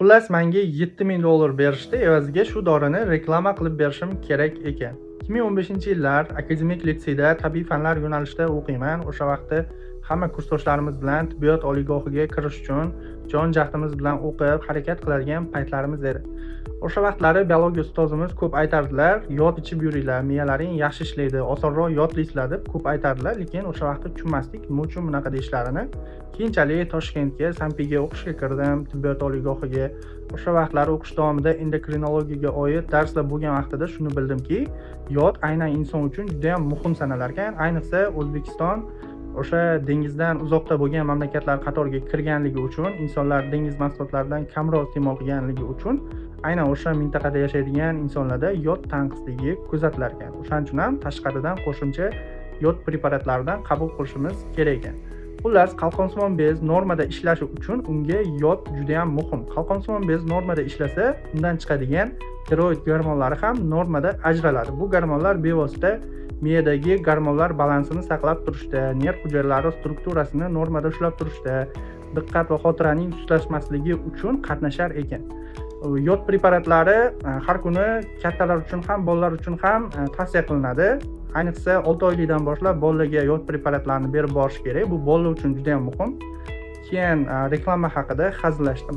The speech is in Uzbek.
Xullas, menga $7000 berishdi, evaziga shu dorini reklama qilib berishim kerak ekan. 2015-yillar akademik litseyda tabiiy fanlar yo'nalishida o'qiyman. O'sha vaqtda hamma kursdoshlarimiz bilan tibbiyot oliygohiga kirish uchun jon jahdimiz bilan o'qib, harakat qiladigan paytlarimiz edi. O'sha vaqtlari biologiya ustozimiz ko'p aytardilar, yod ichib yuringlar, miyalaring yaxshi ishlaydi, osonroq yodlaysizlar deb ko'p aytardilar, lekin o'sha vaqtda tushunmasdik nima uchun bunaqa deyishlarini. Keyinchalik Toshkentga, Sampiga o'qishga kirdim, tibbiyot oliygohiga. O'sha vaqtlari o'qish davomida endokrinologiyaga oid darslar bo'lgan vaqtida shuni bildimki, yod aynan inson uchun juda ham muhim sanalar ekan. Ayniqsa O'zbekiston o'sha dengizdan uzoqda bo'lgan mamlakatlar qatoriga kirganligi uchun, insonlar dengiz mahsulotlaridan kamroq iste'mol qilganligi uchun aynan o'sha mintaqada yashaydigan insonlarda yod tanqisligi kuzatilar ekan. O'shaning uchun ham tashqaridan qo'shimcha yod preparatlaridan qabul qilishimiz kerak ekan. Xullas, qalqonsimon bez normada ishlashi uchun unga yod juda ham muhim. Qalqonsimon bez normada ishlasa, undan chiqadigan tiroid gormonlari ham normada ajraladi. Bu gormonlar bevosita miyadagi gormonlar balansini saqlab turishda, nerv hujayralari strukturasini normada ushlab turishda, diqqat va xotiraning sustlashmasligi uchun qatnashar ekan. Yod preparatlari har kuni kattalar uchun ham, bolalar uchun ham tavsiya qilinadi. Ayniqsa 6 oylikdan boshlab bolalarga yod preparatlarini berib borish kerak. Bu bolalar uchun juda ham muhim. Keyin reklama haqida hazillashdim.